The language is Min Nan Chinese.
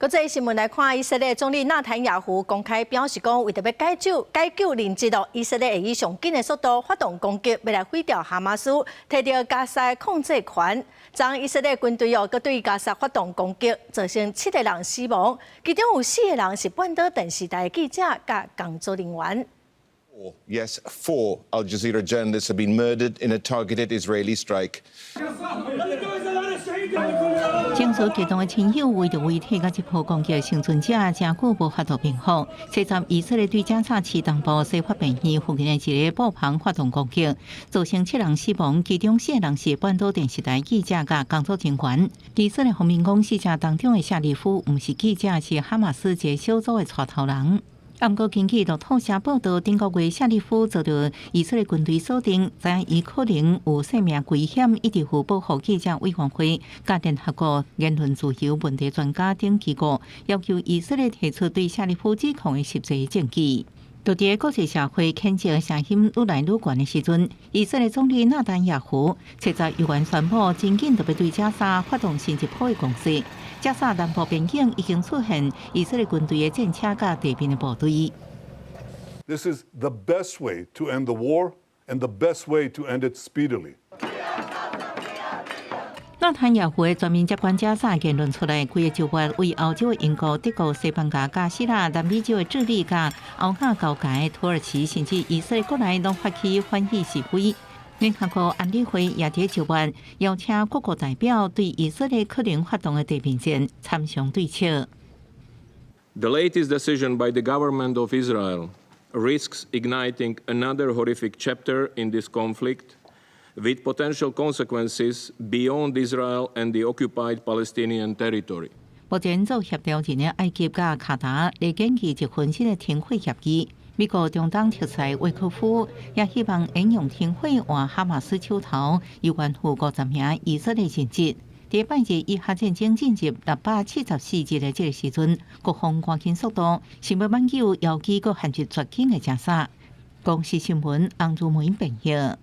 國際新聞來看，以色列總理納坦雅胡公開表示講，為著欲解救解救人質咯，以色列會以上緊的速度發動攻擊，欲來毀掉哈馬斯，提著加沙控制權。昨以色列軍隊又閣對加沙發動攻擊，造成七個人死亡，其中有四個人是半島電視台記者佮工作人員。 Yes, four Al Jazeera journalists have been murdered in a targeted Israeli strike. 情緒激動的親友為著遺體佮這波攻擊的倖存者，誠久無法度平復。這站以色列對加沙市東部西法病院附近的一個布棚發動攻擊，造成七人死亡，其中四個人是半島電視台記者佮工作人員。以色列方面講，死者當中的夏利夫毋是記者，是哈馬斯一個小組的帶頭人。毋過根據路透社報道，頂個月夏利夫遭到以色列軍隊鎖定，知影伊可能有性命危險，一直予保護記者委員會、佮聯合國言論自由問題專家等機構要求以色列提出對夏利夫指控的實際證據。就佇國際社會譴責聲音愈來愈懸的時陣，以色列總理納坦雅胡七十猶原宣布，真緊就欲對加沙發動新一波的攻勢。加沙南部邊境已經出現以色列軍隊的戰車佮地面的部隊。 This is the best way to end the war and the best way to end it speedily. 納坦雅胡的全面接管加沙言論出來，規個週末為歐洲的英國、德國、西班牙、佮希臘、南美洲的智利、佮歐亞交界土耳其，甚至以色列國內攏發起反意示威。聯合國安理會也佇週末邀請各國代表對以色列可能發動的地面戰參詳對策。 The latest decision by the government of Israel risks igniting another horrific chapter in this conflict, with potential consequences beyond Israel and the occupied Palestinian territory. 目前做協調人的埃及佮卡達咧研擬一份新的停火協議。美國中東特使威克夫也希望引用停火換哈馬斯手頭猶原有50名以色列人質。佇拜日以哈戰爭進入674日的這個時陣，各方趕緊速度，想欲挽救遙機閣陷入絕境的加沙。公視新聞，洪如梅編譯。